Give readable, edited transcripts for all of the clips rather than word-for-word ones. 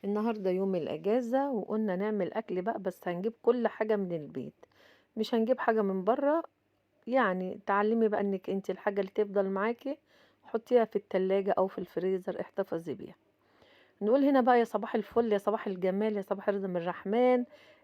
النهاردة يوم الأجازة وقلنا نعمل أكل بقى، بس هنجيب كل حاجة من البيت، مش هنجيب حاجة من برا. يعني تعلمي بقى انك انت الحاجة اللي تفضل معاكي حطيها في التلاجة او في الفريزر، احتفظي بيها. نقول هنا بقى يا صباح الفل، يا صباح الجمال، يا صباح الرضا من الرحمن.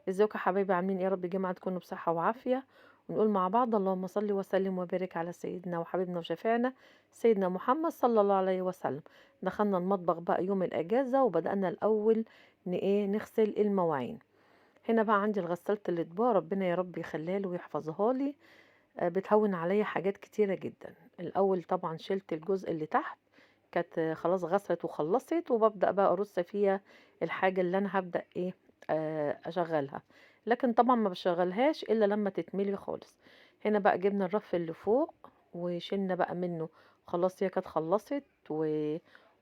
ازيكم يا حبايبي، عاملين ايه؟ يا رب الجماعة تكونوا بصحة وعافية. ونقول مع بعض اللهم صل وسلم وبارك على سيدنا وحبيبنا وشفيعنا سيدنا محمد صلى الله عليه وسلم. دخلنا المطبخ بقى يوم الأجازة وبدأنا الأول نغسل المواعين. هنا بقى عندي الغسالة الأطباق، ربنا يا رب يخليها لي ويحفظها لي، بتهون عليا حاجات كتيرة جدا. الأول طبعا شلت الجزء اللي تحت، كانت خلاص غسلت وخلصت، وببدأ بقى أرص فيها الحاجة اللي أنا هبدأ أشغلها، لكن طبعا ما بشغلهاش إلا لما تتملي خالص. هنا بقى جبنا الرف اللي فوق وشلنا بقى منه، خلاص هي كانت خلصت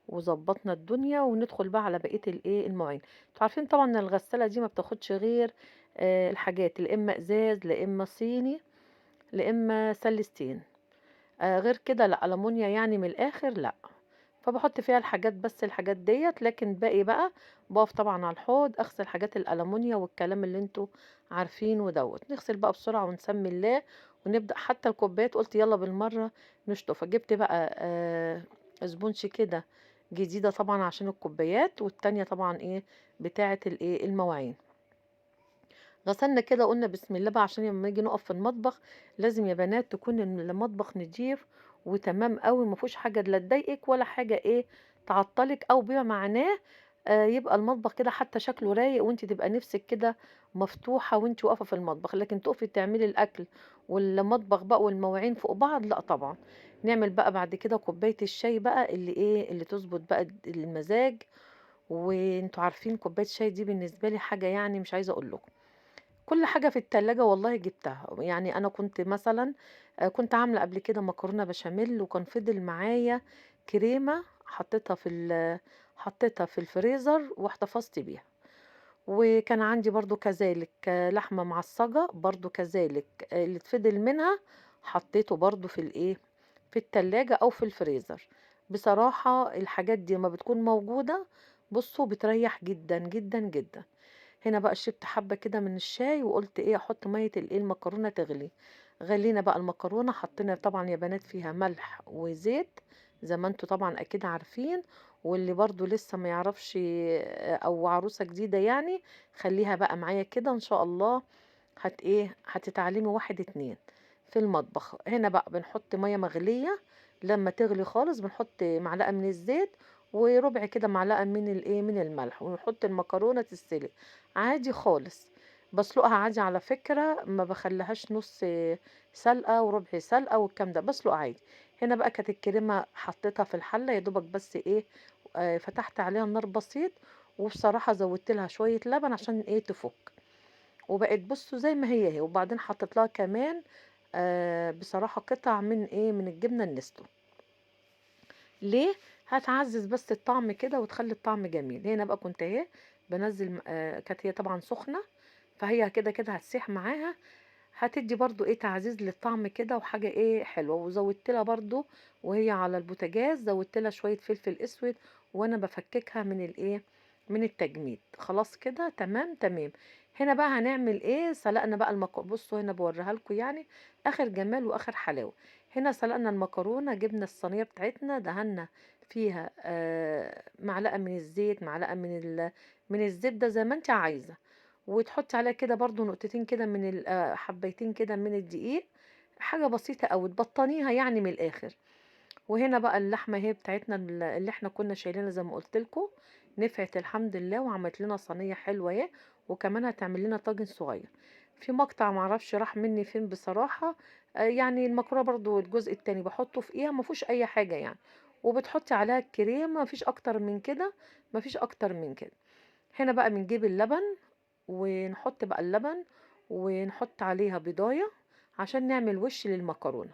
وظبطنا الدنيا. وندخل بقى على بقية المواعين. انتوا عارفين طبعا ان الغسالة دي ما بتاخدش غير الحاجات لا اما ازاز لا اما صيني لا اما سلستين، غير كده لا، ألمونيا يعني من الاخر لا. فبحط فيها الحاجات بس الحاجات ديت، لكن باقي بقى بقف طبعا على الحوض اغسل حاجات الألمونيا والكلام اللي انتوا عارفينه دوت. نغسل بقى بسرعة ونسمي الله ونبدأ. حتى الكوبايات قلت يلا بالمرة نشطفها. جبت بقى اسبونش كده جديدة طبعا عشان الكوبايات، والتانية طبعا بتاعة المواعين. غسلنا كده قلنا بسم الله بقى، عشان لما نيجي نقف في المطبخ لازم يا بنات تكون المطبخ نضيف وتمام قوي، ما فيهوش حاجه لا تضايقك ولا حاجه تعطلك، او بما معناه يبقى المطبخ كده حتى شكله رايق، وانت تبقى نفسك كده مفتوحه وانت واقفه في المطبخ. لكن تقفي تعملي الاكل والمطبخ بقى والمواعين فوق بعض لا طبعا. نعمل بقى بعد كده كوبايه الشاي بقى اللي تظبط بقى المزاج. وانتوا عارفين كوبايه الشاي دي بالنسبه لي حاجه مش عايزه اقول لكم. كل حاجة في التلاجة والله جبتها. أنا كنت مثلا، كنت عاملة قبل كده مكرونة بشاميل، وكان فضل معايا كريمة حطيتها في الفريزر واحتفظت بيها. وكان عندي برضو كذلك، لحمة معصجة برضو كذلك، اللي اتفضل منها حطيته برضو في التلاجة أو في الفريزر. بصراحة الحاجات دي ما بتكون موجودة بصوا بتريح جدا جدا جدا. هنا بقى شربت حبة كده من الشاي وقلت احط مية المكرونة تغلي. غلينا بقى المكرونة، حطينا طبعا يا بنات فيها ملح وزيت زي ما انتوا طبعا اكيد عارفين، واللي برضو لسه ما يعرفش او عروسة جديدة خليها بقى معايا كده ان شاء الله هتتعلمي 1 2 في المطبخ. هنا بقى بنحط مية مغلية، لما تغلي خالص بنحط معلقة من الزيت وربع كده معلقة من من الملح، ونحط المكرونة تتسلق عادي خالص. بسلقها عادي على فكرة، ما بخليهاش نص سلقة وربع سلقة والكلام ده، بسلق عادي. هنا بقى كانت الكريمة حطيتها في الحلة يا دوبك بس فتحت عليها النار بسيط، وبصراحة زودت لها شوية لبن عشان تفك، وبقت بصوا زي ما هي اهي. وبعدين حطيت لها كمان بصراحة قطع من من الجبنة النستو. ليه؟ هتعزز بس الطعم كده وتخلي الطعم جميل. هنا بقى كنت اهي بنزل، كانت هي طبعا سخنة، فهي كده كده هتسيح معاها، هتدي برضو تعزيز للطعم كده وحاجة حلوة. وزودت لها برضو وهي على البوتاجاز زودت لها شوية فلفل اسود وانا بفككها من من التجميد. خلاص كده تمام تمام. هنا بقى هنعمل ايه؟ سلقنا بقى المكرونة. بصوا هنا بوريها لكم اخر جمال واخر حلاوة. هنا سلقنا المكرونة، جبنا الصينية بتاعتنا دهنا فيها، معلقة من الزيت، معلقة من الزبدة زي ما انت عايزة، وتحطي عليها كده برضو نقطتين كده من حبيتين كده من الدقيق، حاجة بسيطة أوي تبطنيها من الآخر. وهنا بقى اللحمة هي بتاعتنا اللي احنا كنا شايلينها زي ما قلت لكم، نفعت الحمد لله وعملت لنا صينية حلوة اهي، وكمان هتعمل لنا طاجن صغير. في مقطع معرفش راح مني فين بصراحة، المكرونة برضو الجزء التاني بحطه في ايها ما فيهوش اي حاجة وبتحطي عليها الكريمة، ما فيش اكتر من كده، ما فيش اكتر من كده. هنا بقى بنجيب اللبن ونحط بقى اللبن ونحط عليها بيضاية عشان نعمل وش للمكرونة.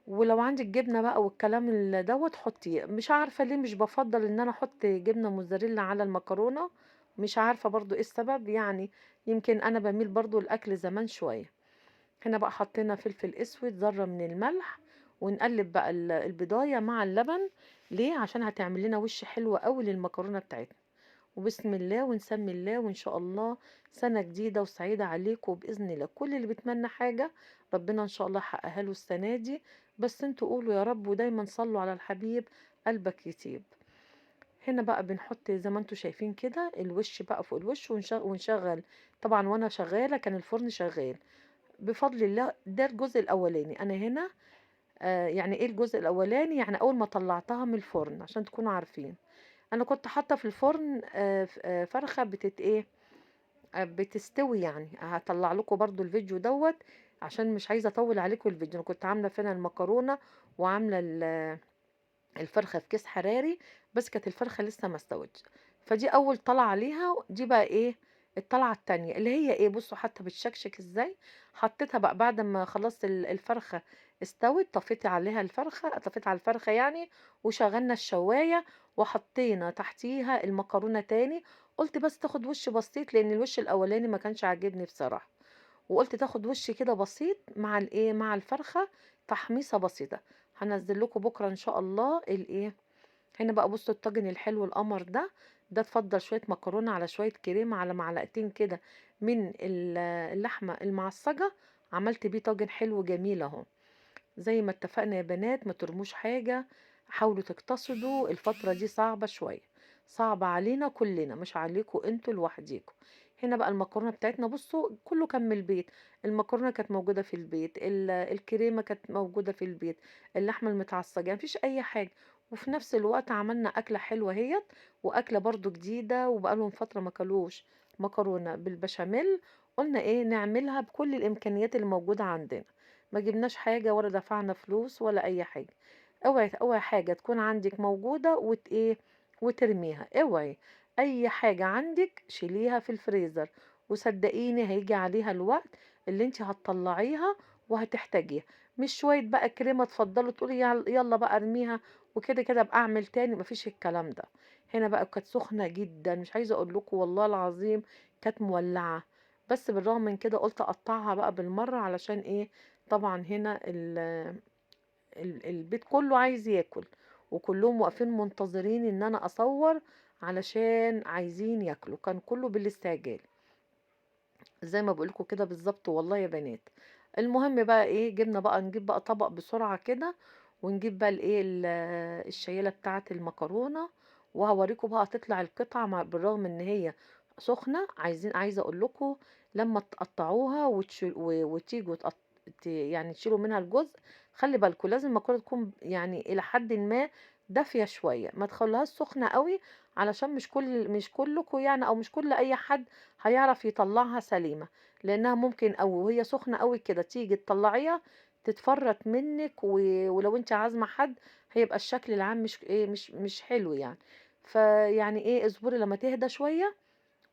ولو عندك جبنة بقى والكلام دوت حطيه. مش عارفة ليه مش بفضل ان انا احط جبنة موتزاريلا على المكرونة، مش عارفة برضو ايه السبب، يمكن انا بميل برضو الاكل زمان شوية. هنا بقى حطينا فلفل اسود، ذرة من الملح، ونقلب بقى البضاية مع اللبن. ليه؟ عشان هتعمل لنا وش حلو قوي للمكرونة بتاعتنا. وبسم الله ونسمي الله، وإن شاء الله سنة جديدة وسعيدة عليكم بإذن الله. كل اللي بيتمنى حاجة ربنا إن شاء الله يحققها له السنة دي، بس انتوا قولوا يا رب، ودايما صلوا على الحبيب قلبك يطيب. هنا بقى بنحط زي ما انتوا شايفين كده الوش بقى فوق الوش، ونشغل طبعا. وانا شغالة كان الفرن شغال بفضل الله. ده الجزء الاولاني. انا هنا يعني ايه الجزء الاولاني؟ يعني اول ما طلعتها من الفرن عشان تكونوا عارفين، انا كنت حاطه في الفرن فرخة بتت ايه، بتستوي يعني. هطلع لكم برضو الفيديو دوت عشان مش عايزه اطول عليكم الفيديو. انا كنت عامله فينا المكرونه وعامله الفرخه في كيس حراري، بس كانت الفرخه لسه ما استوتش، فدي اول طلعه عليها. دي بقى ايه الطلعة التانية اللي هي ايه، بصوا حتى بتشكشك ازاي. حطيتها بقى بعد ما خلصت الفرخه استوت، طفيت عليها الفرخه، طفيت على الفرخه يعني، وشغلنا الشوايه وحطينا تحتيها المكرونه تاني. قلت بس تاخد وش بسيط لان الوش الاولاني ما كانش عاجبني بصراحة، وقلت تاخد وش كده بسيط مع الايه، مع الفرخه، تحميصه بسيطة. هنزل لكم بكره ان شاء الله الايه. هنا بقى بصوا الطاجن الحلو القمر ده، ده اتفضل شوية مكرونه على شوية كريمة على معلقتين كده من اللحمة المعصجه، عملت بيه طاجن حلو جميل اهو. زي ما اتفقنا يا بنات ما ترموش حاجة، حاولوا تقتصدوا، الفترة دي صعبة شوية، صعبة علينا كلنا مش عليكم انتوا لوحديكم. هنا بقى المكرونه بتاعتنا بصوا كله كان من البيت، المكرونه كانت موجودة في البيت، الكريمة كانت موجودة في البيت، اللحمة المتعصجه، مفيش اي حاجة. وفي نفس الوقت عملنا اكله حلوة اهيت، واكله برضو جديدة وبقالهم فترة ما كلوش مكرونه بالبشاميل، قلنا ايه نعملها بكل الامكانيات اللي موجودة عندنا، ما جبناش حاجة ولا دفعنا فلوس ولا اي حاجة. اوعي حاجة تكون عندك موجودة ايه وترميها، اوعي اي حاجة عندك شيليها في الفريزر، وصدقيني هيجي عليها الوقت اللي انت هتطلعيها وهتحتاجيها. مش شوية بقى كريمة تفضلوا تقولي يلا بقى ارميها وكده كده ابقى اعمل تاني، مفيش الكلام ده. هنا بقى كانت سخنة جدا، مش عايزه اقول لكم والله العظيم كانت مولعه، بس بالرغم من كده قلت اقطعها بقى بالمرة علشان ايه، طبعا هنا البيت كله عايز ياكل، وكلهم واقفين منتظرين ان انا اصور علشان عايزين ياكلوا، كان كله بالاستعجال زي ما بقولكم كده بالظبط والله يا بنات. المهم بقى ايه، جبنا بقى نجيب بقى طبق بسرعة كده، ونجيب بقى الايه الشيلة بتاعة المكرونة، وهوريكم بقى تطلع القطعة بالرغم ان هي سخنة. عايزة اقول لكم لما تقطعوها وتيجوا يعني تشيلوا منها الجزء، خلي بالكم لازم المكرونة تكون يعني الى حد ما دافية شوية، ما تخلوهاش سخنة قوي علشان مش كلكم يعني، او مش كل اي حد هيعرف يطلعها سليمة، لانها ممكن او وهي سخنة قوي كده تيجي تطلعيها تتفرط منك، ولو انت عازمة حد هيبقى الشكل العام مش ايه، مش حلو يعني. فيعني ايه، اصبري لما تهدى شوية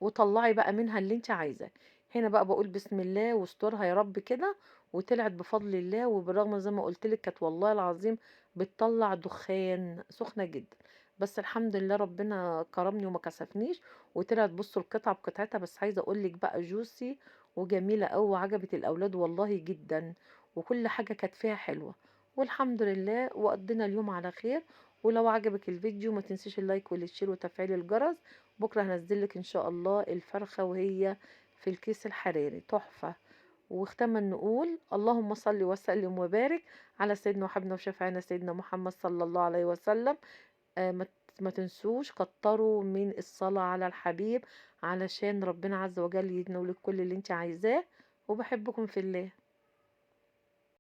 وطلعي بقى منها اللي انت عايزاه. هنا بقى بقول بسم الله واسترها يا رب كده، وطلعت بفضل الله. وبالرغم زي ما قلت لك كانت والله العظيم بتطلع دخان سخنة جدا، بس الحمد لله ربنا كرمني وما كسفنيش، وطلعت بصوا القطعة بقطعتها. بس عايزه اقول لك بقى جوسي وجميلة قوي، وعجبت الاولاد والله جدا، وكل حاجة كانت فيها حلوة والحمد لله. وقضينا اليوم على خير. ولو عجبك الفيديو ما تنسيش ال like وال share وتفعيل الجرس. بكره هنزل لك ان شاء الله الفرخه وهي في الكيس الحراري تحفة. وختاما نقول اللهم صل وسلم وبارك على سيدنا وحبنا وشفعنا سيدنا محمد صلى الله عليه وسلم. ما تنسوش كتروا من الصلاة على الحبيب علشان ربنا عز وجل يدنولك كل اللي انت عايزاه. وبحبكم في الله.